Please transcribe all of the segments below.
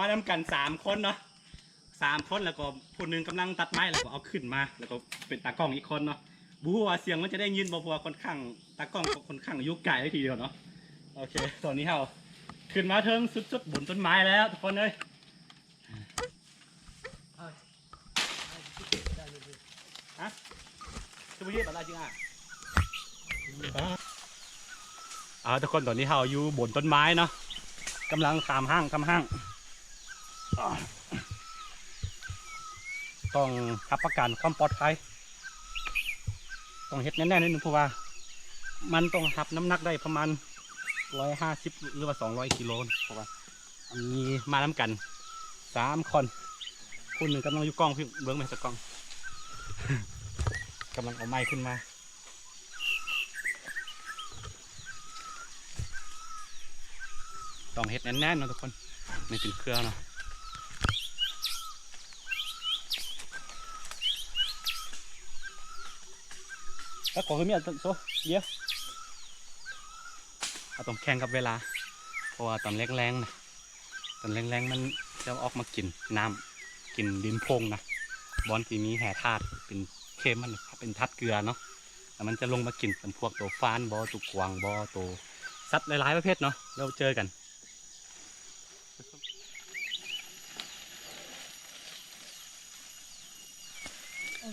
ມານຳກັນສາມຄົນເນາະ ສາມຄົນ ແລ້ວກໍຜູ້ໜຶ່ງກຳລັງຕັດໄມ້ ແລ້ວກໍເອົາຂຶ້ນມາ ແລ້ວກໍເປັນຕາກ້ອງອີກຄົນເນາະ. ບໍ່ຮູ້ວ່າສຽງມັນຈະໄດ້ຍິນບໍ່ ເພາະວ່າຂ້ອນຂ້າງ ຕາກ້ອງກໍຂ້ອນຂ້າງຢູ່ໄກເລີຍທີດຽວເນາະ. ໂອເຄ ຕອນນີ້ເຮົາຂຶ້ນມາເທິງສຸດໆ ບົນຕົ້ນໄມ້ແລ້ວທຸກຄົນເອີຍ. ຮະ ຄືບໍ່ເຮັດບາດລະຈິງອາ ອ່າ ທຸກຄົນ ຕອນນີ້ເຮົາຢູ່ບົນຕົ້ນໄມ້ເນາະ ກຳລັງຂ້າມຮ່າງ ຂ້າມຮ່າງ ຕ້ອງຮັບປະກັນຄວາມປອດໄພ ຕ້ອງເຮັດແໜ້ນໆ ໜ້ອຍໜຶ່ງ ເພາະວ່າມັນຕ້ອງຮັບນ້ຳໜັກໄດ້ປະມານຮ້ອຍຫ້າສິບ ຫຼືວ່າສອງຮ້ອຍກິໂລ ເພາະວ່າ ອັນນີ້ມານຳກັນສາມຄົນ ຜູ້ໜຶ່ງກຳລັງຢູ່ກ້ອງ ເບິ່ງແມ່ນຕາກ້ອງ ກຳລັງເອົາໄມ້ຂຶ້ນມາ ຕ້ອງເຮັດແໜ້ນໆ ເນາະທຸກຄົນ ໃນເປັນເຄືອເນາະ. ແລ້ວກໍຄືມີອັນໂຊ ດຽວ ເຮົາຕ້ອງແຂ່ງກັບເວລາ ເພາະວ່າຕອນແລງໆ ນະ ຕອນແລງໆ ມັນຈະອອກມາກິນນ້ຳ ກິນດິນໂພງນະ ບ່ອນທີ່ມີແຮ່ທາດເປັນເຄມ ມັນເປັນທາດເກືອເນາະ ແລ້ວມັນຈະລົງມາກິນຈຳພວກໂຕຟານບໍ ໂຕກວາງບໍ ໂຕສັດຫຼາຍໆ ປະເພດເນາະ. ແລ້ວເຈີກັນ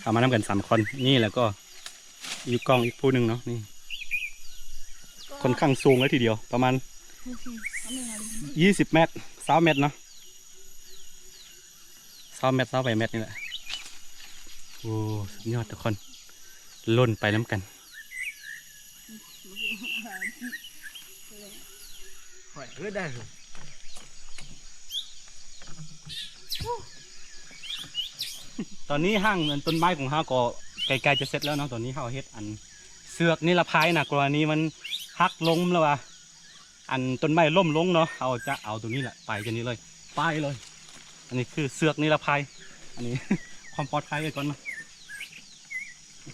ເຂົ້າມານຳກັນສາມຄົນ ນີ້ ແລ້ວກໍຢູ່ກ້ອງອີກຜູ້ໜຶ່ງເນາະ ນີ້ ຂ້ອນຂ້າງສູງເລີຍທີດຽວ ປະມານ ໂອເຄ ອັນນີ້ ຊາວແມັດ ຊາວແມັດເນາະ ຊາວແມັດ ຊາວປາຍແມັດນີ້ແຫຼະ. ໂອ້ ສຸດຍອດທຸກຄົນ ຫຼົ່ນໄປນຳກັນ. ຕອນນີ້ຮ່າງອັນຕົ້ນໄມ້ຂອງເຮົາກໍໃກ້ໆ ຈະເສັດແລ້ວເນາະ. ຕອນນີ້ເຮົາເຮັດອັນເຊືອກນິລະໄພນະ ກໍລະນີມັນຫັກລົ້ມ ຫຼືວ່າອັນຕົ້ນໄມ້ລົ້ມລົງເນາະ ເຮົາຈະເອົາໂຕນີ້ແຫຼະ ໄປຈາກນີ້ເລີຍ ໄປເລີຍ. ອັນນີ້ຄືເຊືອກນິລະໄພ ອັນນີ້ຄວາມປອດໄພໄວ້ກ່ອນເນາະ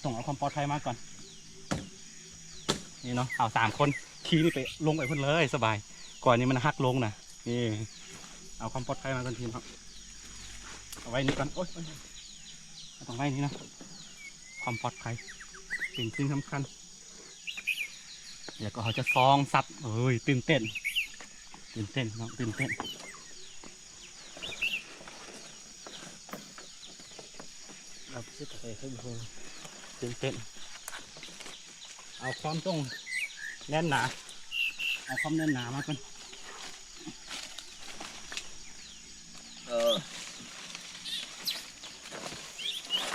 ຕ້ອງເອົາຄວາມປອດໄພມາກ່ອນ. ນີ້ເນາະ ເຮົາສາມຄົນຂີ່ນີ້ໄປ ລົງໄປພຸ້ນເລີຍ ສະບາຍ ກ່ອນນີ້ມັນຫັກລົງນະ. ນີ້ ເອົາຄວາມປອດໄພມາກ່ອນທີມເຮົາ ເອົາໄວ້ນີ້ກ່ອນ ໂອ້ຍ ເອົາຕ້ອງໄວ້ນີ້ເນາະ ຄວາມປອດໄພເປັນສິ່ງສຳຄັນ. ແລ້ວກໍເຮົາຈະສ່ອງສັດ ໂອ້ຍ ຕື່ນເຕັ້ນ ຕື່ນເຕັ້ນເນາະ ຕື່ນເຕັ້ນ. ຕື່ນເຕັ້ນ ເອົາຄວາມຕ້ອງແໜ້ນໜາ ເອົາຄວາມແໜ້ນໜາມາກ່ອນ. ເອີ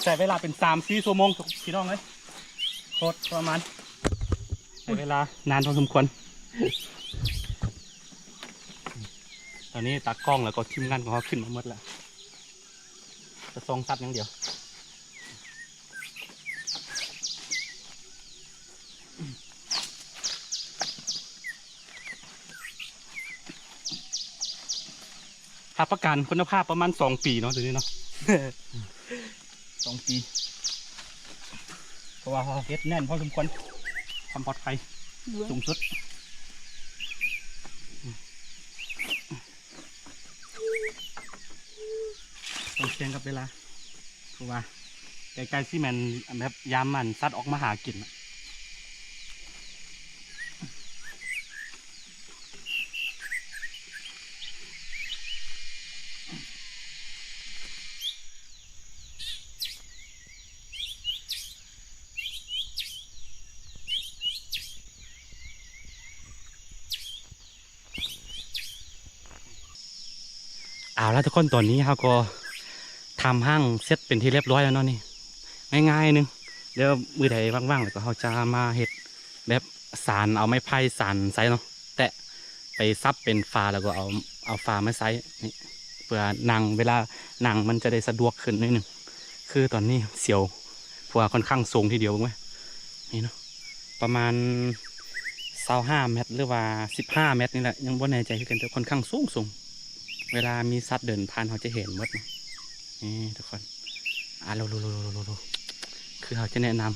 ໃຊ້ເວລາເປັນສາມສີ່ຊົ່ວໂມງ ພີ່ນ້ອງເອີຍ ໂຄດທໍລະມານ ໃຊ້ເວລານານພໍສົມຄວນ. ຕອນນີ້ຕາກ້ອງ ແລ້ວກໍທີມງານຂອງເຮົາຂຶ້ນມາໝົດແລ້ວ ຈະສ່ອງສັດຢ່າງດຽວ. ຮັບປະກັນຄຸນນະພາບປະມານສອງປີເນາະ ໂຕນີ້ເນາະ ສອງປີ ເພາະວ່າເຮົາເຮັດແໜ້ນພໍສົມຄວນ ຄວາມປອດໄພສູງສຸດ. ຕ້ອງສ່ຽງກັບເວລາ ເພາະວ່າໃກ້ໆ ຊິແມ່ນແບບຍາມມັນສັດອອກມາຫາກິນ. ເອົາລະທຸກຄົນ ຕອນນີ້ເຮົາກໍທຳຮ່າງເສັດເປັນທີ່ລຽບຮ້ອຍແລ້ວເນາະ ນີ້ງ່າຍໆ ໜຶ່ງ. ດຽວມື້ໃດວ່າງໆ ແລ້ວກໍເຮົາຈະມາເຮັດແບບສານ ເອົາໄມ້ໄຜ່ສານໃສ່ເນາະ ແຕະໄປສັບເປັນຝາ ແລ້ວກໍເອົາ ເອົາຝາມາໃສ່ນີ້ ເພື່ອນັ່ງ ເວລານັ່ງມັນຈະໄດ້ສະດວກຂຶ້ນໜ້ອຍໜຶ່ງ. ຄືຕອນນີ້ສຽວ ເພາະວ່າຂ້ອນຂ້າງສູງທີດຽວ ເບິ່ງເວີຍ ນີ້ເນາະ ປະມານຊາວຫ້າແມັດ ຫຼືວ່າສິບຫ້າແມັດນີ້ແຫຼະ ຍັງບໍ່ແນ່ໃຈຄືກັນ ແຕ່ຂ້ອນຂ້າງສູງໆ ເວລາມີສັດເດີນຜ່ານ ເຮົາຈະເຫັນໝົດ. ນີ້ທຸກຄົນ ອ່າ ໂລ ໂລ ໂລ ຄືເຮົາຈະແນະນຳ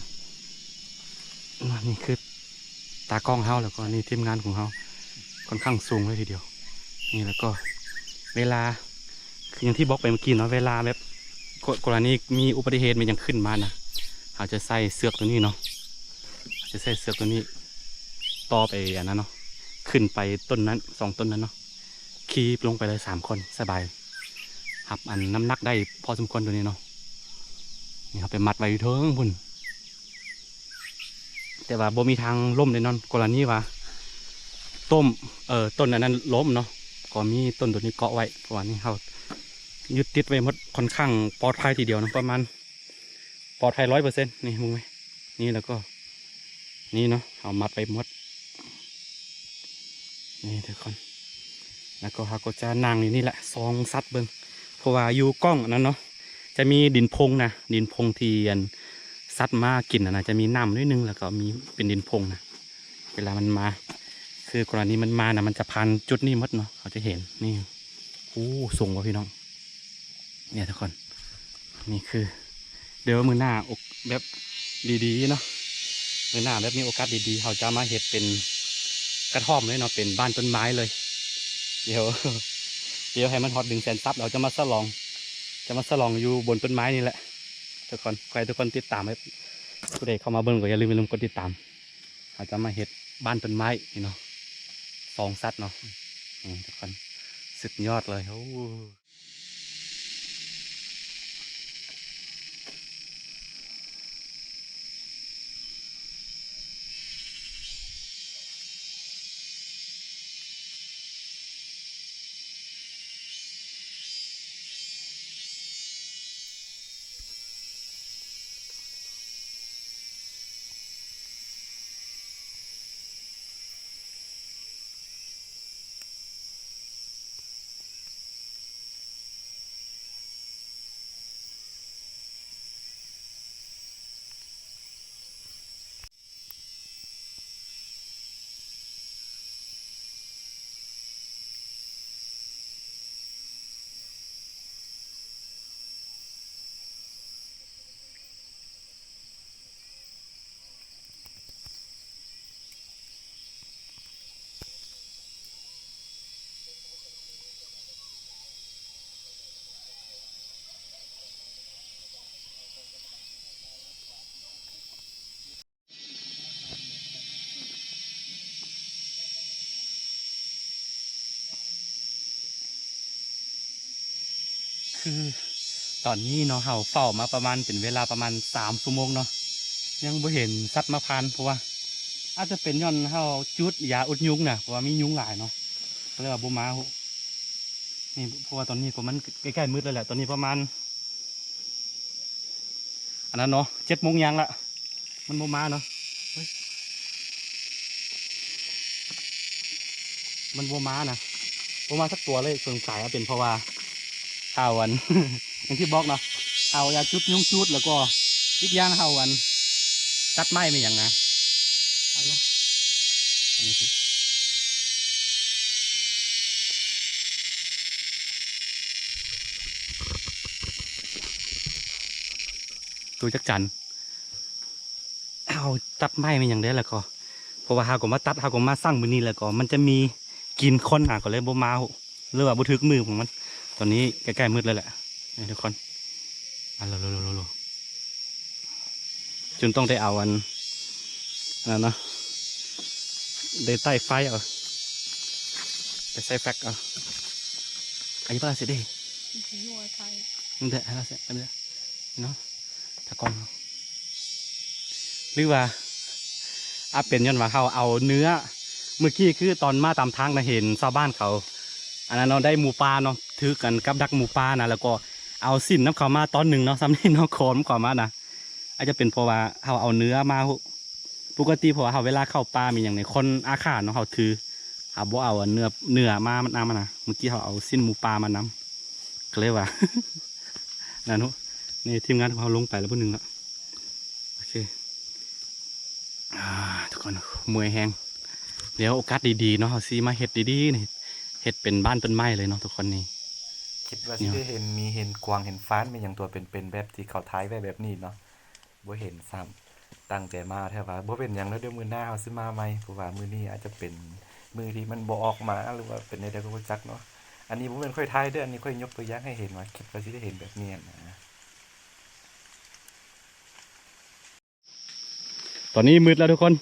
ນີ້ຄືຕາກ້ອງເຮົາ ແລ້ວກໍນີ້ທີມງານຂອງເຮົາ ຂ້ອນຂ້າງສູງເລີຍທີດຽວ. ນີ້ ແລ້ວກໍເວລາ ຄືຢ່າງທີ່ບອກໄປເມື່ອກີ້ເນາະ ເວລາແບບ ກໍ ກໍລະນີມີອຸບັດຕິເຫດ ມີຫຍັງຂຶ້ນມານະ ເຮົາຈະໃຊ້ເຊືອກໂຕນີ້ເນາະ ເຮົາຈະໃຊ້ເຊືອກໂຕນີ້ຕໍ່ໄປອັນນັ້ນເນາະ ຂຶ້ນໄປຕົ້ນນັ້ນ ສອງຕົ້ນນັ້ນເນາະ ຂີ່ລົງໄປເລີຍສາມຄົນ ສະບາຍ ຮັບອັນນ້ຳໜັກໄດ້ພໍສົມຄວນໂຕນີ້ເນາະ ນີ້ເຮົາໄປມັດໄວ້ຢູ່ເທິງພຸ້ນ. ແຕ່ວ່າບໍ່ມີທາງລົ້ມແນ່ນອນ ກໍລະນີວ່າຕົ້ນ ເອີ ຕົ້ນອັນນັ້ນລົ້ມເນາະ ກໍມີຕົ້ນໂຕນີ້ເກາະໄວ້ ເພາະວ່ານີ້ເຮົາຍຶດຕິດໄວ້ໝົດ ຂ້ອນຂ້າງປອດໄພທີດຽວເນາະ ປະມານປອດໄພຮ້ອຍເປີເຊັນ ນີ້ ເບິ່ງໄວ້ ນີ້ ແລ້ວກໍນີ້ເນາະ ເຮົາມັດໄວ້ໝົດ ນີ້ທຸກຄົນ ແລ້ວກໍເຮົາກໍຈະນັ່ງຢູ່ນີ້ແຫຼະ ສ່ອງສັດເບິ່ງ ເພາະວ່າຢູ່ກ້ອງອັນນັ້ນເນາະ ຈະມີດິນພົງນະ ດິນພົງທີ່ອັນສັດມາກິນຫັ້ນນະ ຈະມີນ້ຳໜ້ອຍໜຶ່ງ ແລ້ວກໍມີເປັນດິນພົງນະ ເວລາມັນມາ ຄືກໍລະນີມັນມານະ ມັນຈະຜ່ານຈຸດນີ້ໝົດເນາະ ເຮົາຈະເຫັນ ນີ້ ໂອ້ ສູງວ່າພີ່ນ້ອງ ນີ້ທຸກຄົນ ນີ້ຄື ດຽວມື້ໜ້າ ໂອ ແບບດີໆເນາະ ມື້ໜ້າແບບມີໂອກາດດີໆ ເຮົາຈະມາເຮັດເປັນກະທ່ອມເລີຍເນາະ ເປັນບ້ານຕົ້ນໄມ້ເລີຍ ດຽວ ດຽວໃຫ້ມັນຮອດໜຶ່ງແສນຊັບ ເຮົາຈະມາສະຫຼອງ ຈະມາສະຫຼອງຢູ່ບົນຕົ້ນໄມ້ນີ້ແຫຼະ ທຸກຄົນ ຂໍໃຫ້ທຸກຄົນຕິດຕາມ ຜູ້ໃດເຂົ້າມາເບິ່ງກໍຢ່າລືມ ຢ່າລືມກົດຕິດຕາມ ເຮົາຈະມາເຮັດບ້ານຕົ້ນໄມ້ນີ້ເນາະ ສອງສັດເນາະ ນີ້ທຸກຄົນ ສຸດຍອດເລີຍ ໂອ້. ຄືຕອນນີ້ເນາະ ເຮົາເຝົ້າມາປະມານ ເປັນເວລາປະມານສາມຊົ່ວໂມງເນາະ ຍັງບໍ່ເຫັນສັດມາຜ່ານ ເພາະວ່າອາດຈະເປັນຍ້ອນເຮົາຈູດຢາອຸດຍຸງນະ ເພາະວ່າມີຍຸງຫຼາຍເນາະ ກໍເລີຍວ່າບໍ່ມາ. ນີ້ ເພາະວ່າຕອນນີ້ກໍມັນໃກ້ໆມືດແລ້ວແຫຼະ ຕອນນີ້ປະມານ ອັນນັ້ນເນາະ ເຈັດໂມງຍ່າງລະ ມັນບໍ່ມາເນາະ ເຮີ້ຍ ມັນບໍ່ມານະ ບໍ່ມາຈັກຕົວເລີຍ ສົງໄສອາດເປັນເພາະວ່າເຮົາ ອັນ ຢ່າງທີ່ບອກເນາະ ເຮົາຢ່າຈູດຍຸງຈູດ ແລ້ວກໍອີກຢ່າງເຮົາ ອັນ ຕັດໄມ້ແມ່ນຫຍັງນະ ອັນ ອັນນີ້ຄື ໂຕຈັກຈັນ ເຮົາຕັດໄມ້ແມ່ນຫຍັງເດ້ ແລ້ວກໍ ເພາະວ່າເຮົາກໍມາຕັດ ເຮົາກໍມາສັງມື້ນີ້ ແລ້ວກໍມັນຈະມີກິ່ນຄົນນະ ກໍເລີຍບໍ່ມາ ຫຼືວ່າບໍ່ຖືກມືຂອງມັນ. ຕອນນີ້ໃກ້ໆມືດແລ້ວແຫຼະ ນີ້ທຸກຄົນ ອາ ໂລ ໂລ ໂລ ໂລ ໂລ ຈົນຕ້ອງໄດ້ເອົາອັນ ອັນນັ້ນເນາະ ໄດ້ໄຕ້ໄຟເອົາ ໄດ້ໃຊ້ແຟກເອົາ ອາຍຸປາສິເດ ເດ ເນາະ ຕາກ່ອນເນາະ ຫຼືວ່າອາດເປັນຍ້ອນວ່າເຮົາເອົາເນື້ອ ມື້ກີ້ຄືຕອນມາຕາມທາງນະ ເຫັນຊາວບ້ານເຂົາ ອັນນັ້ນເນາະ ໄດ້ໝູປ່າເນາະ ຖືກັນກັບດັກໝູປ່ານະ ແລ້ວກໍເອົາຊີ້ນນຳເຂົາມາຕອນໜຶ່ງເນາະ ສ່ຳນີ້ເນາະ ຂໍນຳເຂົາມານະ ອາດຈະເປັນເພາະວ່າເຮົາເອົາເນື້ອມາ ປົກກະຕິເພາະວ່າເຮົາເວລາເຂົ້າປ່າມີຫຍັງນີ້ ຄົນອາຂ້າເນາະ ເຮົາຖື ເຮົາບໍ່ເອົາເນື້ອ ເນື້ອມານຳນະ ມື້ກີ້ເຮົາເອົາຊີ້ນໝູປ່າມານຳ ກໍເລີຍວ່າ ນັ້ນເນາະ ນີ້ທີມງານຂອງເຮົາລົງໄປແລ້ວຜູ້ໜຶ່ງລະ ໂອເຄ ອາ ທຸກຄົນ ເມື່ອຍແຮງ ດຽວໂອກາດດີໆເນາະ ເຮົາຊິມາເຮັດດີໆນີ້ ເຮັດເປັນບ້ານຕົ້ນໄມ້ເລີຍເນາະທຸກຄົນນີ້ ຄິດວ່າຊິໄດ້ເຫັນໝີ ເຫັນກວາງ ເຫັນຟານ ແມ່ນຫຍັງຕົວເປັນໆ ແບບທີ່ເຂົາຖ່າຍໄວ້ແບບນີ້ເນາະ ບໍ່ເຫັນຊ້ຳ ຕັ້ງໃຈມາແທ້ວ່າ ບໍ່ເປັນຫຍັງເນາະ ດຽວມື້ໜ້າເຮົາຊິມາໃໝ່ ເພາະວ່າມື້ນີ້ອາດຈະເປັນມື້ທີ່ມັນບໍ່ອອກມາ ຫຼືວ່າເປັນແນວໃດກໍບໍ່ຈັກເນາະ ອັນນີ້ບໍ່ແມ່ນຂ້ອຍຖ່າຍເດີ້ ອັນນີ້ຂ້ອຍຍົກຕົວຢ່າງໃຫ້ເຫັນວ່າ ຄິດວ່າຊິໄດ້ເຫັນແບບນີ້ນະ. ຕອນນີ້ມືດແລ້ວທຸກຄົນ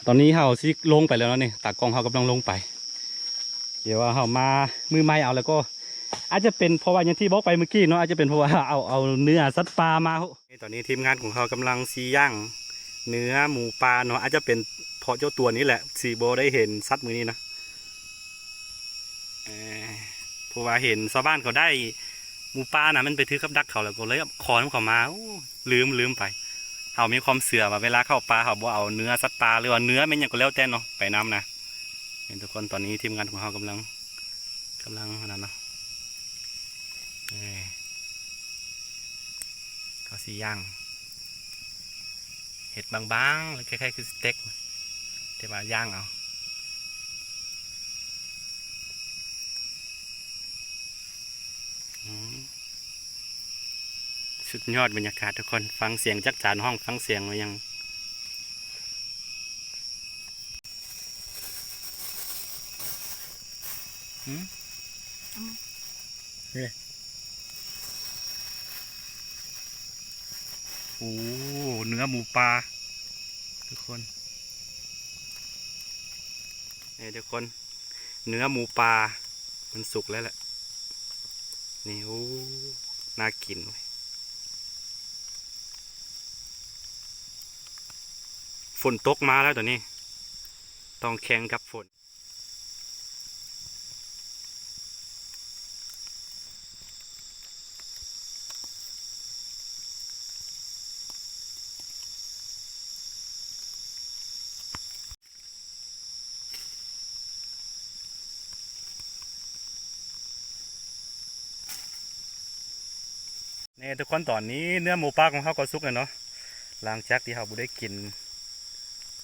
ຕອນນີ້ເຮົາຊິລົງໄປແລ້ວເນາະນີ້ ຕາກ້ອງເຮົາກຳລັງລົງໄປ. ດຽວວ່າເຮົາມາມື້ໃໝ່ເອົາ ແລ້ວກໍອາດຈະເປັນເພາະວ່າຢ່າງທີ່ບອກໄປມື້ກີ້ເນາະ ອາດຈະເປັນເພາະວ່າເອົາ ເອົາເນື້ອສັດປ່າມາ. ນີ້ ຕອນນີ້ທີມງານຂອງເຮົາກຳລັງຊິຍ່າງເນື້ອໝູປ່າເນາະ ອາດຈະເປັນເພາະເຈົ້າຕົວນີ້ແຫຼະ ຊິບໍ່ໄດ້ເຫັນສັດມື້ນີ້ນະ. ເອີ ເພາະວ່າເຫັນຊາວບ້ານເຂົາໄດ້ໝູປ່ານະ ມັນໄປຖືກກັບດັກເຂົາ ແລ້ວກໍເລີຍຂໍນຳເຂົາມາ. ໂອ້ ລືມ ລືມໄປ ເຮົາມີຄວາມເຊື່ອວ່າເວລາເຂົ້າປ່າ ເຮົາບໍ່ເອົາເນື້ອສັດປ່າ ຫຼືວ່າເນື້ອແມ່ນຫຍັງກໍແລ້ວແຕ່ເນາະ ໄປນຳນະ. ເຫັນທຸກຄົນ ຕອນນີ້ທີມງານຂອງເຮົາກຳລັງ ກຳລັງອັນນັ້ນເນາະ. ເອີ ເຂົາຊິຍ່າງ ເຮັດບາງໆ ແລ້ວຄ້າຍໆຄືສະເຕັກ ແຕ່ວ່າຍ່າງເອົາ. ອືມ ສຸດຍອດບັນຍາກາດທຸກຄົນ ຟັງສຽງຈັກຈານຮ້ອງ ຟັງສຽງວ່າຫຍັງ. ຫືມ ເອີ ນີ້ ໂອ້ ເນື້ອໝູປ່າທຸກຄົນ ນີ້ທຸກຄົນ ເນື້ອໝູປ່າມັນສຸກແລ້ວແຫຼະ ນີ້. ໂອ້ ໜ້າກິນເວີຍ ຝົນຕົກມາແລ້ວຕອນນີ້ ຕ້ອງແຂ່ງກັບຝົນ. ນີ້ທຸກຄົນ ຕອນນີ້ເນື້ອໝູປ່າຂອງເຮົາກໍສຸກແລ້ວເນາະ ຫຼັງຈາກທີ່ເຮົາບໍ່ໄດ້ກິນ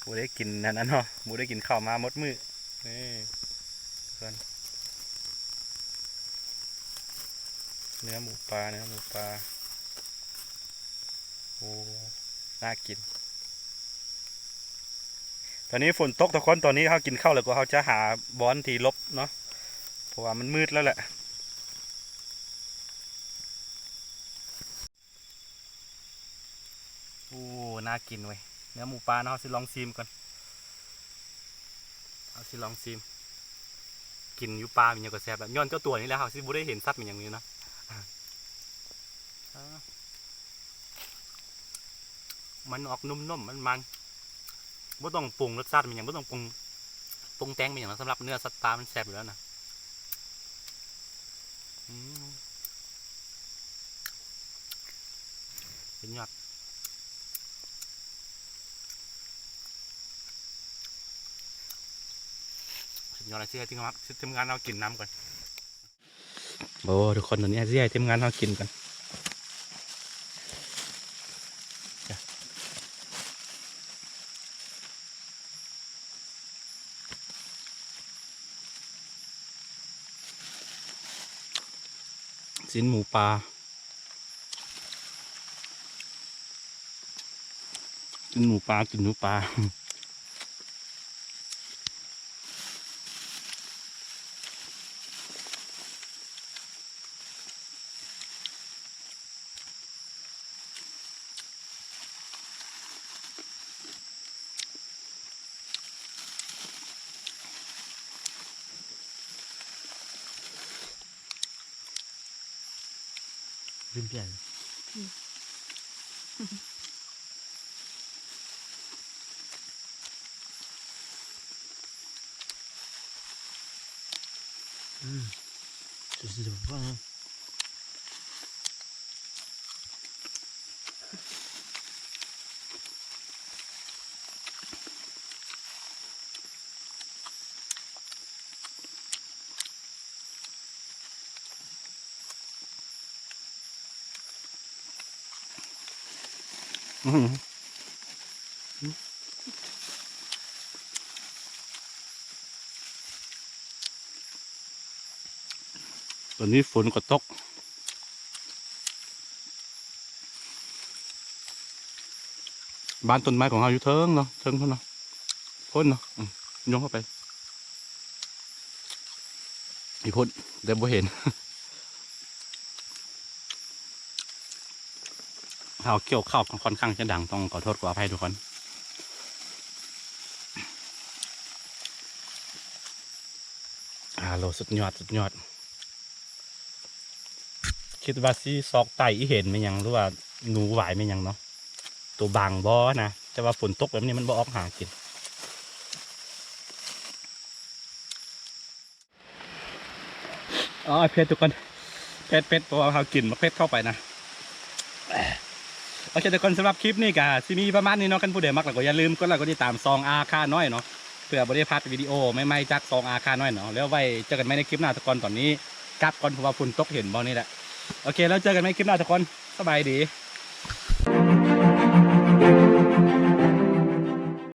ບໍ່ໄດ້ກິນອັນນັ້ນເນາະ ບໍ່ໄດ້ກິນເຂົ້າມາໝົດມື້. ນີ້ທຸກຄົນ ເນື້ອໝູປ່າ ເນື້ອໝູປ່າ ໂອ້ ໜ້າກິນ. ຕອນນີ້ຝົນຕົກທຸກຄົນ ຕອນນີ້ເຮົາກິນເຂົ້າແລ້ວກໍເຮົາຈະຫາບ່ອນທີ່ຫຼົບເນາະ ເພາະວ່າມັນມືດແລ້ວແຫຼະ. ໂອ້ ໜ້າກິນເວີຍ ເນື້ອໝູປ່າເນາະ ເຮົາຊິລອງຊີມກ່ອນ ເຮົາຊິລອງຊີມ ກິນຢູ່ປ່າແມ່ນຫຍັງກໍແຊບແລ້ວ ຍ້ອນເຈົ້າຕົວນີ້ແຫຼະ ເຮົາຊິບໍ່ໄດ້ເຫັນສັດແມ່ນຫຍັງນີ້ເນາະ. ມັນອອກນຸ້ມໆ ມັນໆ ບໍ່ຕ້ອງປຸງລົດຊາດແມ່ນຫຍັງ ບໍ່ຕ້ອງປຸງ ປຸງແຕ່ງແມ່ນຫຍັງ ສຳລັບເນື້ອສັດປ່າມັນແຊບຢູ່ແລ້ວນະ. ອືມ ສຸດຍອດ ສຸດຍອດ ຊິໃຫ້ທີມງານ ທີມງານເຮົາກິນນ້ຳກ່ອນ. ໂອ້ ທຸກຄົນ ຕອນນີ້ຊິໃຫ້ທີມງານເຮົາກິນກັນ ຊີ້ນໝູປ່າ ກິນໝູປ່າ ກິນໝູປ່າ. ตอนนี้ฝนก็ตก บ้านต้นไม้ของเราอยู่เทิงเนาะ เทิงพุ้นเนาะ พุ้นเนาะ อืม ย่องเข้าไป ຢູ່ພຸ້ນ ແຕ່ບໍ່ເຫັນ. ເຮົາກ່ຽວເຂົ້າຄ່ອນຂ້າງຈະດັງ ຕ້ອງຂໍໂທດຂໍອະໄພທຸກຄົນ. ອາໂລ ສຸດຍອດ ສຸດຍອດ. ຄິດວ່າຊິຊອກໄຕ່ອີເຫັນແມ່ນຫຍັງ ຫຼືວ່າໜູຫວາຍແມ່ນຫຍັງເນາະ ໂຕບາງບໍ່ນະ. ແຕ່ວ່າຝົນຕົກແບບນີ້ມັນບໍ່ອອກຫາກິນ. ອໍ ເຜັດທຸກຄົນ ເຜັດ ເຜັດ ເພາະວ່າເຮົາກິນໝາກເຜັດເຂົ້າໄປນະ. ໂອເຄທຸກຄົນ ສຳລັບຄລິບນີ້ກະຊິມີປະມານນີ້ເນາະ. ຄັນຜູ້ໃດມັກແລ້ວກໍຢ່າລືມກົດໄລກົດຕິດຕາມຊ່ອງອາຄານ້ອຍເນາະ ເພື່ອບໍ່ໄດ້ພາດວິດີໂອໃໝ່ໆຈາກຊ່ອງອາຄານ້ອຍເນາະ. ແລ້ວໄວ້ເຈີກັນໃໝ່ໃນຄລິບໜ້າທຸກຄົນ. ຕອນນີ້ກັບກ່ອນ ເພາະວ່າຝົນຕົກເຫັນບໍ່ນີ້ແຫຼະ. ໂອເຄ ແລ້ວເຈີກັນໃໝ່ຄລິບໜ້າທຸກຄົນ ສະບາຍດີ.